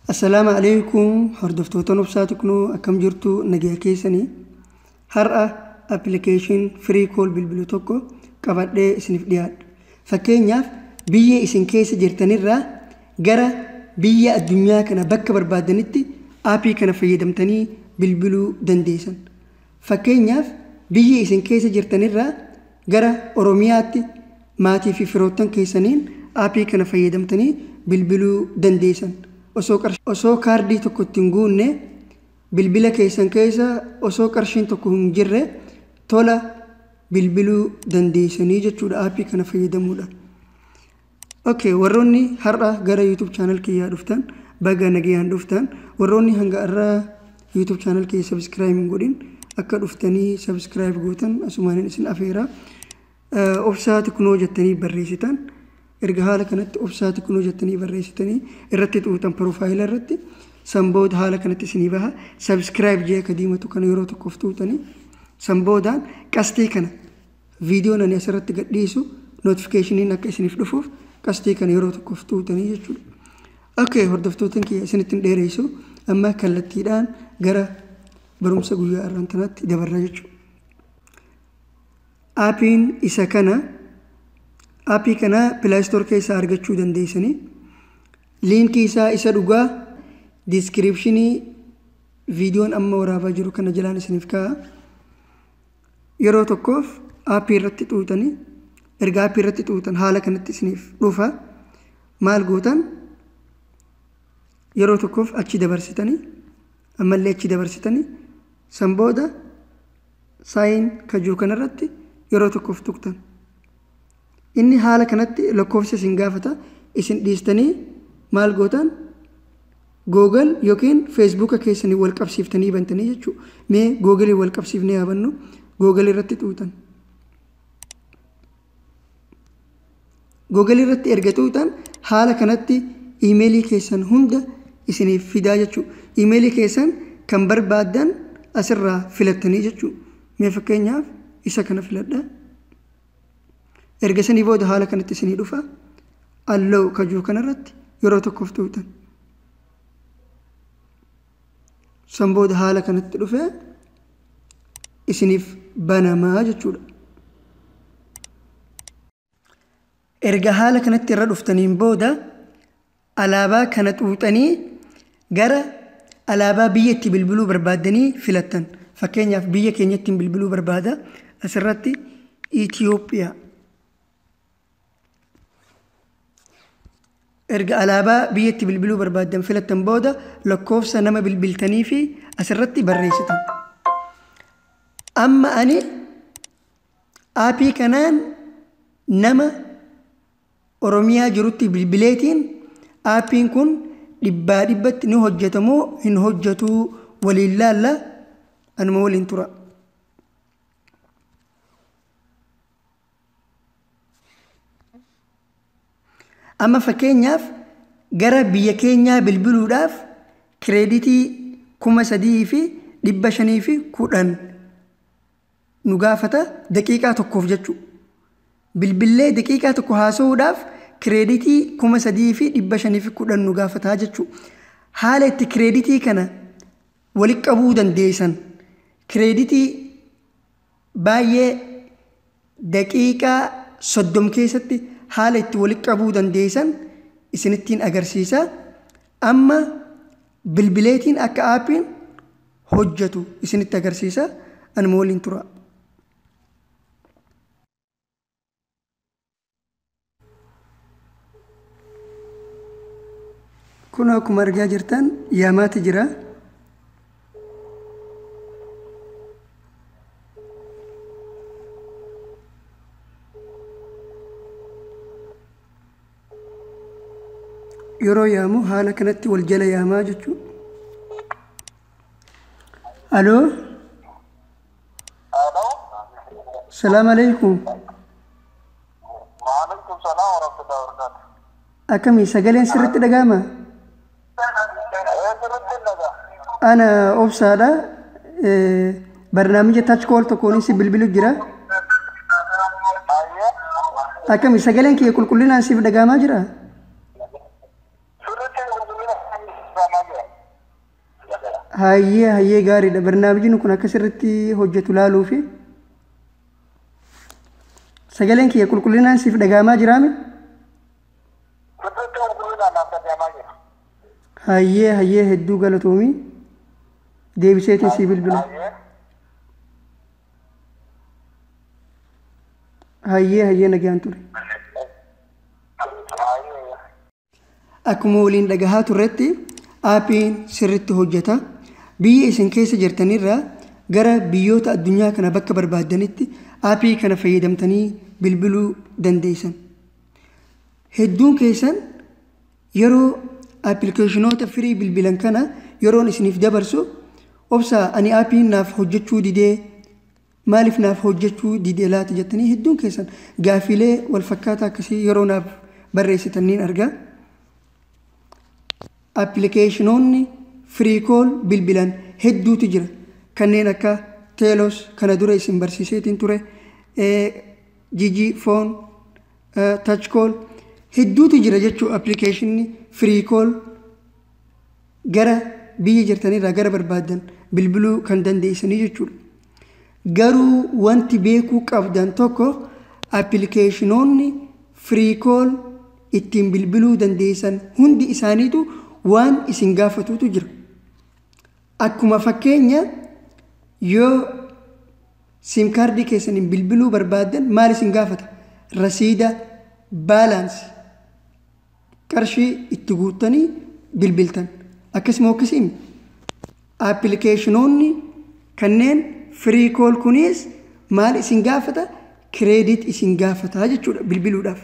Assalaamu alaikum hordoftoota Obsaa Teknoo, akkam jirtu? Nagaa keessanii? Har'a application free call bilbilu tokko qabadhee isiniif dhiyaadha. Fakkeenyaaf, biyya isin keessa jirtanirraa gara biyya addunyaa kana bakka barbaadanitti aappii kana fayyadamtanii bilbiluu dandeessan. Fakkeenyaaf, biyya isin keessa jirtanirraa gara Oromiyaatti maatii fi firoottan keessaniin aappii kana fayyadamtanii bilbiluu dandeessan. Osoo kaardii tokko ittiin guunne, bilbila keessan keessa osoo qarshiin tokko hin jirre, tola bilbiluu dandeessanii jechuudha aappii kana fayyadamuudha. Okay, warroonni har'a gara YouTube channel kiyyaa dhuftan, baga nagayaan dhuftan. Warroonni hanga irraa YouTube channel kiyya subscribe hin godhin, akka dhuftanii subscribe gootan asumaanin isin afeera. Obsaa Teknoo jettanii barreessitan. Erga haala kanatti Obsaa Teknoo jettanii barreessitanii irratti xuuxan profile irratti, san booda haala kanatti isinii baha. Subscribe jee akka diimatu kana yeroo tokkoof xuuxanii, san boodaan qastii kana, viidiyoon ani asirratti gadhiisu notificationiin akka isiniif dhufuuf, qastii kana yeroo tokkoof xuuxanii jechuudha. Okay, hordoftoota kiyya, isinitti hin dheeressu, amma kallattiidhaan gara barumsa guyyaa har'aan tanaatti dabarra jechuudha. Aappiin isa kana. Aappii kana Play Store keessaa argachuu dandeessanii. Liinkii isaa isa dhugaa descriptionii viidiyoon amma waraabaa jiru kana jalaan isiniif kaa'a. Yeroo tokkoof aappii irratti xuuxanii, erga aappii irratti xuuxan haala kanatti isiniif dhufa. Maal gootan? Yeroo tokkoof achi dabarsitanii, ammallee achi dabarsitanii, san booda sign kajuu kanarratti yeroo tokkoof tuqtan. Inni haala kanatti lakkoofsa isin gaafata. Isin dhiistanii maal gootan? Google yookiin Facebooka keessanii wal qabsiiftanii bantanii jechuudha. Mee Google wal qabsiifnee haa bannu. Google irratti xuuxan. Google irratti erga xuuxan haala kanatti iimeelii keessan hunda isiniif fidaa jechuudha. Iimeelii keessan kan barbaaddan asirraa filattanii jechuudha. Mee fakkeenyaaf isa kana filadha. Erga sanii booda haala kanatti isinii dhufa. Allow kajuu kanarratti yeroo tokkoof xuuxan. San booda haala kanatti dhufee isiniif banamaa jechuudha. Erga haala kanatti irra dhuftaniin booda alaabaa kana xuuxanii gara alaabaa biyya itti bilbiluu barbaaddanii filattan. Fakkeenyaaf, biyya keenyatti bilbiluu barbaada. Asirratti Itoophiyaa. Erga alaabaa biyya itti bilbiluu barbaaddan filattan booda lakkoofsa nama bilbiltanii fi asirratti barreessitan. Amma ani aappii kanaan nama Oromiyaa jirutti bilbileetiin aappiin kun dhibbaa dhibbatti ni hojjetamoo hin hojjetuu waliin laalla, anuma waliin tura. Amma fakkeenyaaf gara biyya keenyaa bilbiluudhaaf kireeditii 3,510 nu gaafata daqiiqaa tokkoof jechuudha. Bilbillee daqiiqaa tokko haasa'uudhaaf kireeditii 3,510 nu gaafataa jechuudha. Haala itti kireeditii kana walitti qabuu dandeessan, kireeditii baay'ee daqiiqaa 30 keessatti haala itti walitti qabuu dandeessan isinittiin agarsiisa. Amma bilbileetiin akka aappiin hojjetu isinitti agarsiisa. Anuma waliin tura. Kun akkuma argaa jirtan yaamaati jira. Yeroo yaamu haala kanatti wal jala yaamaa jechuudha. Aloo. Aloo. Salaam alaikum. Waalaikum salaam warahmatullahi wabarakatuh. Akkamii, sagaleen sirriitti dhaga'ama? Sirriitti dhagaa. Ana Obsaadha. Barnaamija touch call tokkoon si bilbilu jira. Ayyee. Akkami, sagaleen kiyya qulqullinaan siif dhaga'amaa jira? Sirriitti qulqullina dhaga'amaa Hayyee hayyee gaariidha. Barnaamijni kun akka sirriitti hojjetu laaluu fi sagaleen kiyya qulqullinaan siif dhaga'amaa jiraame? Sirriitti qulqullinaan naaf dhaga'amaa jira. Hayyee hayyee hedduu galatoomii deebiseetiin sii bilbila. Hayyee. Hayyee hayyee nagaan ture. Hayyee. Akkuma waliin dhagahaa turretti aappiin sirriitti hojjeta. Biyya isin keessa jirtanirraa gara biyyoota addunyaa kana bakka barbaaddanitti aappii kana fayyadamtanii bilbiluu dandeessan. Hedduun keessan yeroo appilikeeshinoota firii bilbilan kana yeroon isiniif dabarsu obsaa ani aappiin naaf hojjechuu didee maaliif naaf hojjechuu didee laata jettanii hedduun keessan gaafiilee wal fakkaataa akkasii yeroo naaf barreessitan niin argaa. Appilikeeshinoonni free call bilbilan hedduutu jira. Kanneen akka Teelos kana dura isin barsiiseetiin ture, Jiji Phone, Touch Call hedduutu jira jechuu appilikeeshinni free call gara biyya jirtanirraa gara barbaaddan bilbiluu kan dandeessanii jechuudha. Garuu wanti beekuu qabdan tokko appilikeeshinoonni free call ittiin bilbiluu dandeessan hundi isaaniitu waan isin gaafatutu jira. Akkuma fakkeenya yoo SIM kaardii keessaniin bilbiluu barbaaddan maal isin gaafata? Rasiida balance qarshii itti guuttanii bilbiltan. Akkasuma akkasiin appilikeeshinoonni kanneen free call kunis maal isin gaafata? Credit isin gaafataa jechuudha bilbiluudhaaf.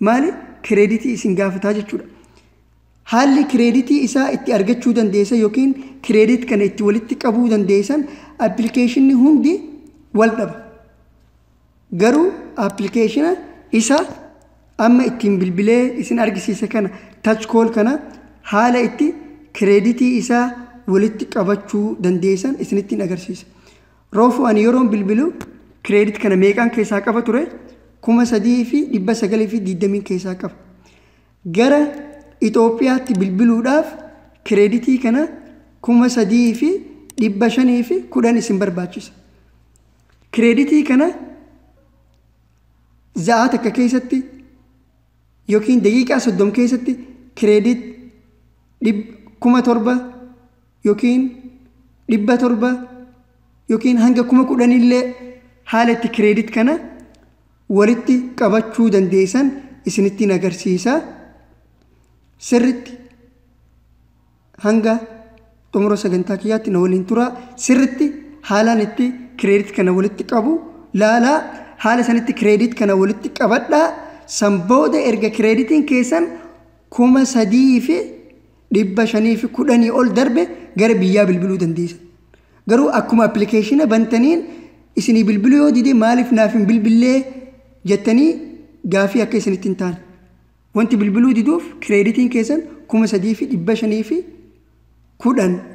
Maali? Kireeditii isin gaafataa jechuudha. Haalli kireeditii isaa itti argachuu dandeessan yookiin credit kana itti walitti qabuu dandeessan appilikeeshinni hundi wal dhaba. Garuu appilikeeshina isa amma ittiin bilbilee isin argisiise kana Touch Call kana haala itti kireeditii isaa walitti qabachuu dandeessan isinittiin agarsiisa. Roofuu ani yeroon bilbilu credit kana meeqaan keessaa qaba ture? 3920 keessaa qaba. Gara Itoophiyaatti bilbiluudhaaf kireeditii kana 3510 isin barbaachisa. Kireeditii kana za'aa takka keessatti yookiin daqiiqaa 30 keessatti credit 7000 yookiin 700 yookiin hanga 10,000illee haala itti credit kana walitti qabachuu dandeessan isinittiin agarsiisa. Sirritti hanga xumura sagantaa kiyyaatti na waliin turaa. Sirritti haalaan itti credit kana walitti qabu laalaa haala sanitti credit kana walitti qabadhaa. San booda erga kireeditiin keessan 3510 ol darbe gara biyyaa bilbiluu dandeessan. Garuu akkuma appilikeeshina bantaniin isinii bilbiluu yoo dide maaliif naaf hin bilbillee jettanii gaafii akka isinitti hin taane. Wanti bilbiluu diduuf kireeditiin keessan 3510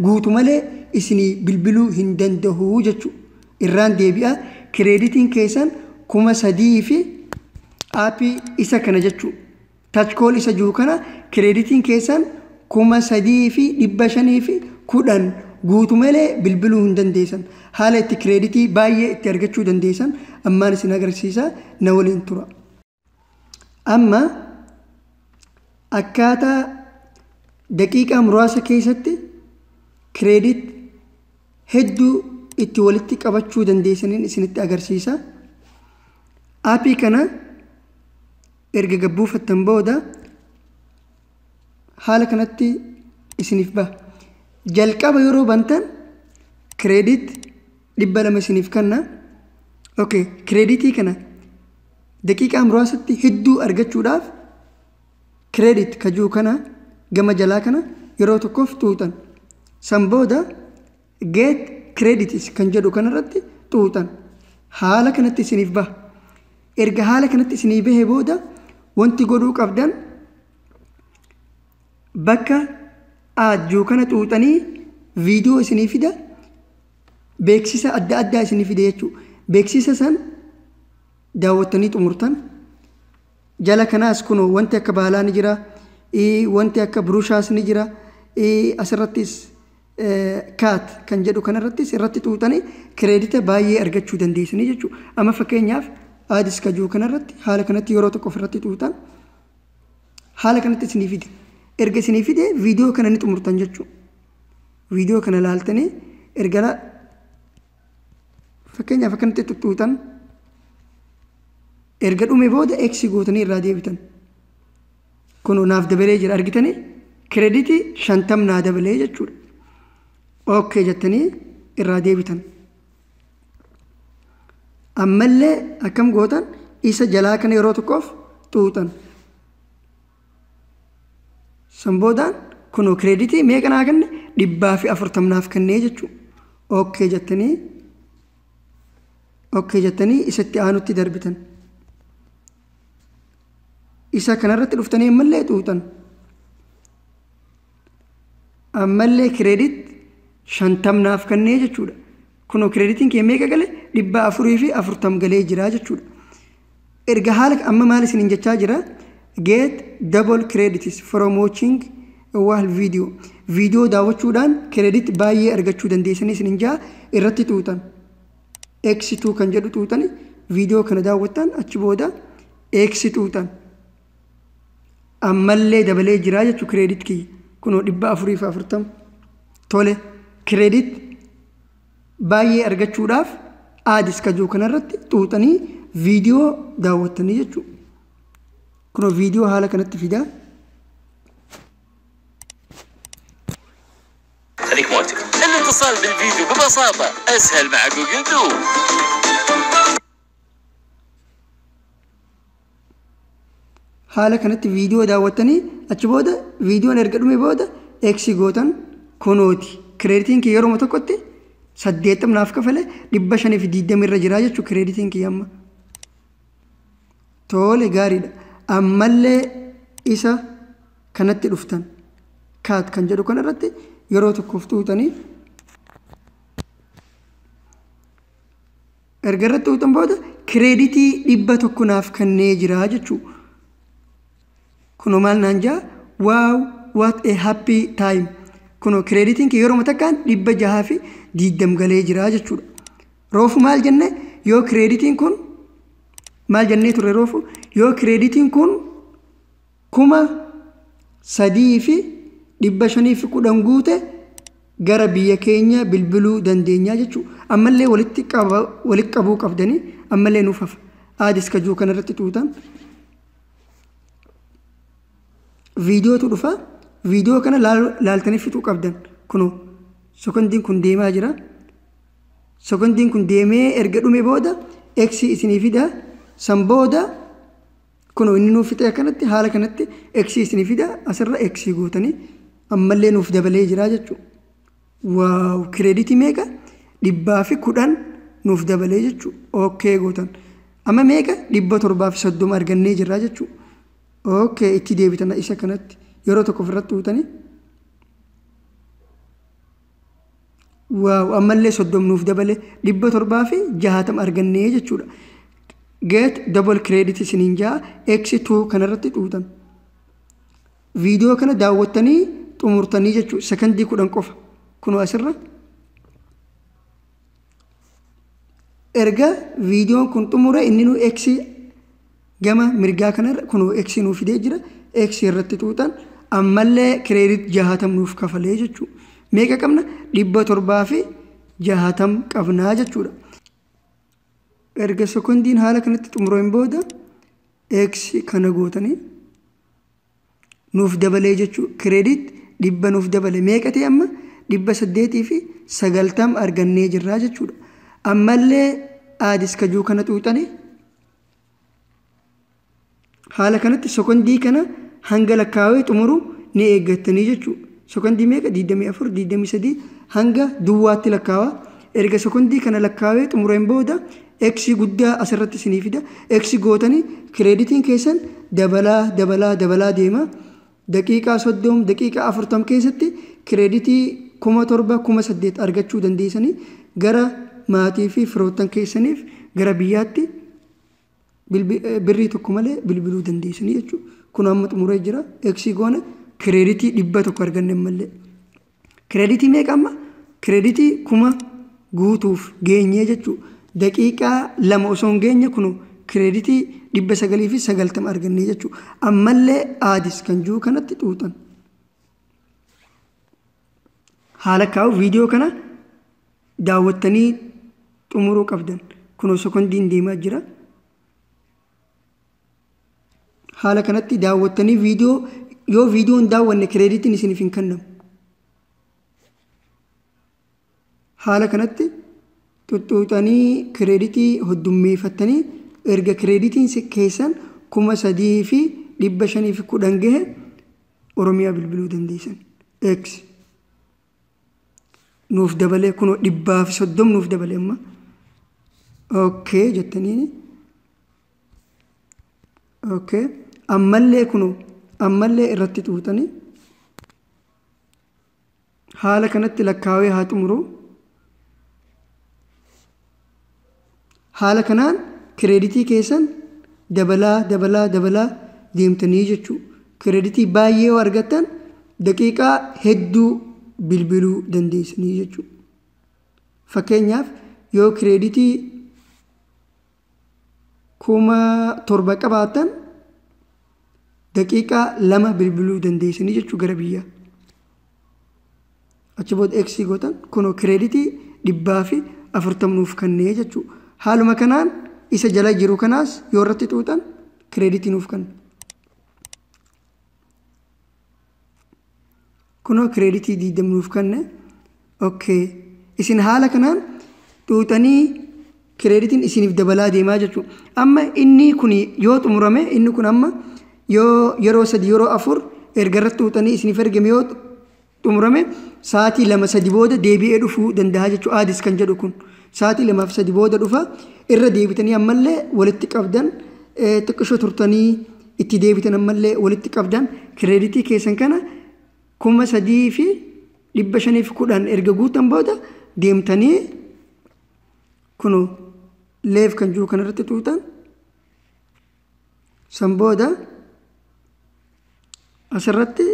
guutu malee isinii bilbiluu hin danda'u jechuudha. Irraan deebi'a kireeditiin keessan 3000 fi aappii isa kana jechuudha. Touch Call isa jiru kana kireeditiin keessan 3510 guutu malee bilbiluu hin dandeessan. Haala itti kireeditii baay'ee itti argachuu dandeessan ammaan isin agarsiisa na waliin tura. Amma akkaataa daqiiqaa muraasa keessatti credit hedduu itti walitti qabachuu dandeessaniin isinitti agarsiisa. Aappii kana erga gabbuufattan booda haala kanatti isiniif baha. Jalqaba yeroo bantan credit 200 isiniif kenna. Okay, kireeditii kana daqiiqaa muraasatti hedduu argachuudhaaf credit kajuu kana gama jalaa kana yeroo tokkoof xuuxan. San booda get credits kan jedhu kanarratti xuuxan. Haala kanatti isiniif baha. Erga haala kanatti isinii bahee booda wanti godhuu qabdan bakka aajjuu kana xuuxanii viidiyoo isinii fida, beeksisa adda addaa isinii fida jechuudha. Beeksisa san daawwattanii xumurtan. Jala kanaas kunoo wanti akka baalaa ni jira, wanti akka burushaas ni jira, asirrattis Cut kan jedhu kanarrattis irratti xuuxanii kireedita baay'ee argachuu dandeessanii jechuudha. Amma fakkeenyaaf ads ka jiru kanarratti haala kanatti yeroo tokko ofirratti xuuxan, haala kanatti isinii fide. Erga isinii fide viidiyoo kana ni xumurtan jechuudha. Viidiyoo kana laaltanii erga fakkeenyaaf akkanatti xuuxan, erga dhume booda X gootanii irraa deebitan. Kun naaf dabalee jira, argitanii, kireeditii 50 naa dabalee jechuudha. Okay jettanii irraa deebitan. Ammallee akkam gootan? Isa jalaa kana yeroo tokkoof xuuxan. San boodaan kunoo kireeditii meeqa naa kenne? 140 naaf kennee jechuudha. Okay jettanii isatti aanutti darbitan. Isa kanarratti dhuftanii ammallee xuuxan. Ammallee credit 50 naaf kennee jechuudha. Kunoo kireeditiin kee meeqa gale? 440 galee jira jechuudha. Erga haala amma maal isiniin jechaa jira? Get double credits from watching while video. Viidiyoo daawwachuudhaan credit baay'ee argachuu dandeessanii isiniin jaa, irratti xuuxan. X2 kan jedhu xuuxani, viidiyoo kana daawwattan, achi booda X xuuxan. Ammallee dabalee jira jechuu credit kiyya. Kunoo 440. Tole, credit baay'ee argachuudhaaf ads ka jiru kanarratti xuuxanii viidiyoo daawwattanii jechuudha. Kunoo viidiyoo haala kanatti fidaa. خليك مواتك. الاتصال بالفيديو ببساطة أسهل مع جوجل دو. Haala kanatti viidiyoo daawwattanii achi booda viidiyoon erga dhume booda X gootan. Kunooti kireeditiin kiyya yeroo tokkotti 80 naaf kafale, 520 irra jira jechuudha kireeditiin kiyya amma. Tole, gaariidha. Ammallee isa kanatti dhuftan, cut kan jedhu kanarratti yeroo tokkoof xuuxanii, erga irratti xuuxan booda kireeditii 100 naaf kennee jira jechuudha. Kunoo maal naan jaa? Wow, what a happy time! Kunoo kireeditiin kee yeroo takkaan 620 galee jira jechuudha. Roofu maal jenne? Yoo kireeditiin kun maal jennee turre roofu? Yoo kireeditiin kun 3510 guute gara biyya keenya bilbiluu dandeenya jechuudha. Ammallee walitti qaba, walitti qabuu qabdanii ammallee nuuf hafa. Ads ka jiru kanarratti xuuxan. Viidiyootu dhufa. Viidiyoo kana laaltanii fixuu qabdan. Kunoo sekondiin kun deemaa jira. Sekondiin kun deemee erga dhume booda X isinii fida. San booda kunoo inni nuuf fixee akkanatti haala kanatti X isinii fida, asirra X gootanii ammallee nuuf dabalee jira jechuudha. Wow, kireeditii meeqa? 110 nuuf dabalee jechuudha. Okay gootan. Amma meeqa? 730 argannee jirra jechuudha. Okay, itti deebitan, isa kanatti yeroo tokko ofirratti xuuxanii. Wow, ammallee 30 nuuf dabale, 760 argannee jechuudha. Get double credit isiniin jaa, X2 kanarratti xuuxan. Viidiyoo kana daawwattanii xumurtanii jechuudha. Sekondii 10 qofa. Kunoo asirra. Erga viidiyoon kun xumure inni nu X gama mirgaa kanarra kunoo X nuuf fidee jira. X irratti xuuxan, ammallee credit 60 nuuf kafalee jechuudha. Meeqa qabna? 760 qabnaa jechuudha. Erga sekondiin haala kanatti xumureen booda X kana gootanii nuuf dabalee jechuudha. Credit 100 nuuf dabale, meeqa ta'e amma? 890 argannee jirraa jechuudha. Ammallee ads ka jiru kana xuuxanii haala kanatti sekondii kana hanga lakkaawee xumuru ni eeggattanii jechuudha. Sekondii meeqa? 24, 23 hanga duwwaatti lakkaawaa. Erga sekondii kana lakkaawee xumureen booda X guddaa asirratti isinii fida. X gootanii kireeditiin keessan dabalaa dabalaa dabalaa deema. Daqiiqaa 30, daqiiqaa 40 keessatti kireeditii 7000, 8000 argachuu dandeessanii gara maatii fi firoottan keessaniif gara biyyaatti birrii tokko malee bilbiluu dandeessanii jechuudha. Kun amma xumuree jira. X goone, kireeditii 100 arganne malee. Kireeditii meeqa amma? Kireeditii 1000 guutuuf geenyee jechuudha. Daqiiqaa 2 osoo hin geenye kun kireeditii 990 argannee jechuudha. Ammallee aadis kan jiru kanatti xuuxan. Haala kaa'u viidiyoo kana daawwattanii xumuruu qabdan. Kunoo sekondiin deemaa jira. Haala kanatti daawwattanii viidiyoo yoo viidiyoo hin daawwanne kireeditiin isiniif hin kennamu. Haala kanatti xuxxuuxanii kireeditii hoddummeeffattanii erga kireeditiin keessan 3510 gahe Oromiyaa bilbiluu dandeessan. X nuuf dabalee kunoo 130 nuuf dabalee amma. Okay jettaniini. Okay ammallee kunoo ammallee irratti xuuxanii haala kanatti lakkaawee haa xumuru. Haala kanaan kireeditii keessan dabalaa dabalaa dabalaa deemtanii jechuudha. Kireeditii baay'ee yoo argattan daqiiqaa hedduu bilbiluu dandeessanii jechuudha. Fakkeenyaaf yoo kireeditii 7000 qabaattan daqiiqaa 2 bilbiluu dandeessanii jechuudha gara biyyaa. Achi booda X gootan kunoo kireeditii 140 nuuf kennee jechuudha. Haaluma kanaan isa jala jiru kanaas yoo irratti xuuxan kireeditii nuuf kenna. Kunoo kireeditii 20 nuuf kenne. Okay. Isin haala kanaan xuuxanii kireeditiin isiniif dabalaa deemaa jechuudha. Amma inni kun yoo xumurame inni kun amma yoo yeroo 3 yeroo 4 erga irratti xuuxanii isiniif ergame yoo xumurame sa'aatii 2-3 booda deebi'ee dhufuu danda'a jechuudha. Aadis kan jedhu kun sa'aatii 2-3 booda dhufa. Irra deebitanii ammallee walitti qabdan xiqqishoo turtanii itti deebitan ammallee walitti qabdan kireeditii keessan kana 3510 erga guutan booda deemtanii kunoo leef kan jiru kanarratti xuuxan. San booda asirratti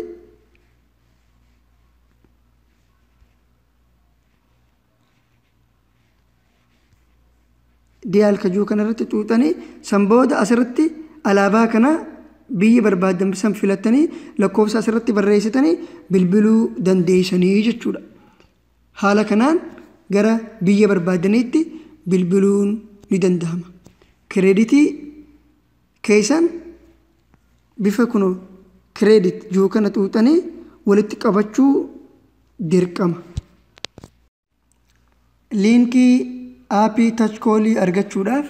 diyaal kan jiru kanarratti xuuxanii san booda asirratti alaabaa kana biyya barbaadan san filattanii lakkoofsa asirratti barreessitanii bilbiluu dandeessanii jechuudha. Haala kanaan gara biyya barbaadaniitti bilbiluun ni danda'ama. Kireeditii keessan bifa kunoo kireedit jiru kana xuuxanii walitti qabachuu dirqama. Liinkii aappii touch callii argachuudhaaf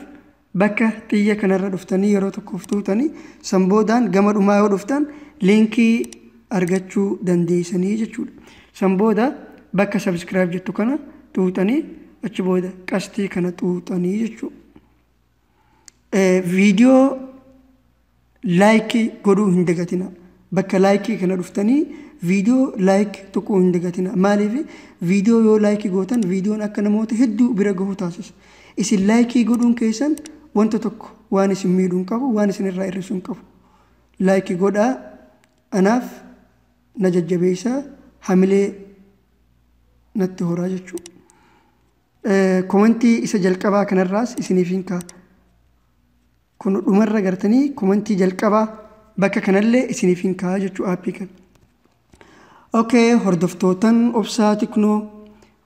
bakka xiyya kanarra dhuftanii yeroo tokkoof xuuxanii san boodaan gama dhumaa yoo dhuftan liinkii argachuu dandeessanii jechuudha. San booda bakka subscribe jettu kana xuuxanii achi booda qastii kana xuuxanii jechuudha. Viidiyoo laayikii godhuu hin dagatina. Bakka laayikii kana dhuftanii viidiyoo laayik tuquu hin dagatina. Maaliif viidiyoo yoo laayikii gootan viidiyoon akka namoota hedduu bira gahu taasisa. Isin laayikii godhuun keessan wanta tokko waan isin miidhuu hin qabu, waan isin irraa hir'isuu hin qabu. Laayikii godhaa anaaf na jajjabeessaa hamilee natti horaa jechuudha. Komentii isa jalqabaa kanarraas isiniif hin kaa'a. Kun dhumarra gartanii komentii jalqabaa bakka kanallee isiniif hin kaa'a jechuudha aappii kana. Okay, hordoftootan Obsaa Tiknoo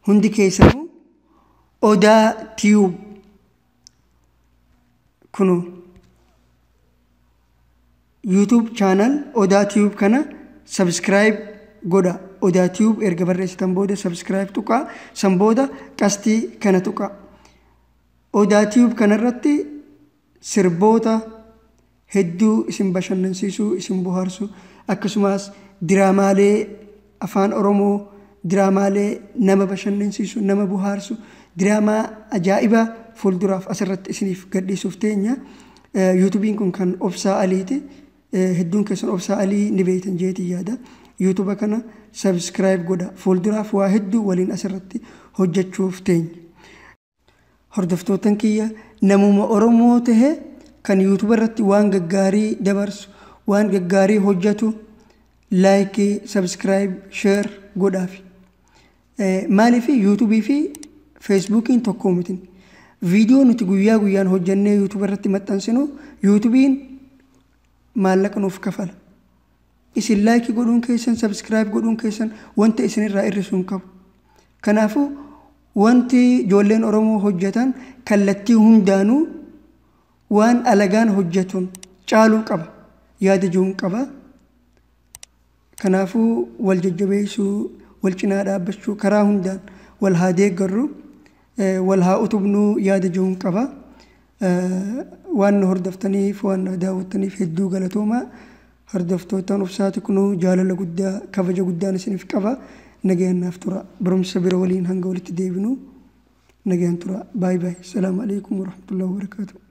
hundi keessanuu Odaa Tiyuub kunoo YouTube channel Odaa Tiyuub kana subscribe godha. Odaa Tiyuub erga barreessitan booda subscribe tuqaa, san booda qastii kana tuqaa. Odaa Tiyuub kanarratti sirboota hedduu isin bashannansiisuu, isin bohaarsuu, akkasumas diraamaalee afaan Oromoo, diraamaalee nama bashannansiisu, nama bohaarsu, diraamaa ajaa'ibaa fuulduraaf asirratti isiniif gadhiisuuf teenya. Yuutuubiin kun kan Obsaa Aliiti. Hedduun keessan Obsaa Alii ni beektan jeetii yaada. Yuutuuba kana subscribe godha. Fuulduraaf waa hedduu waliin asirratti hojjechuuf teenya. Hordoftootan kiyya namuma Oromoo tahe kan yuutuuba irratti waan gaggaarii dabarsu, waan gaggaarii hojjetu laayikii, subscribe, share godhaafi. Maaliif YouTubeii fi Facebookiin tokko miti. Viidiyoo nuti guyyaa guyyaan hojjannee YouTube irratti maxxansinu YouTubeiin maallaqa nuuf kafala. Isin likeii godhuun keessan, subscribe godhuun keessan wanta isinirraa hir'isuu hin qabu. Kanaafuu wanti ijoolleen Oromoo hojjetan kallattii hundaanuu waan alagaan hojjetuun caaluu qaba. Yaada jiruun qaba. Kanaafuu wal jajjabeessuu, wal cinaa dhaabbachuu, karaa hundaan wal haa deeggarru, wal haa utubnuu yaada jiruun qaba. Waan nu hordoftaniif, waan nu daawwattaniif hedduu galatoomaa. Hordoftootaan Obsaa Teknoo jaalala guddaa, kabaja guddaan isiniif qaba. Nagayaan naaf tura. Barumsa bira waliin hanga walitti deebinu nagayaan tura. Baay'ee baay'ee. Salaamu alaikum warahmatullahi wabarakatuh.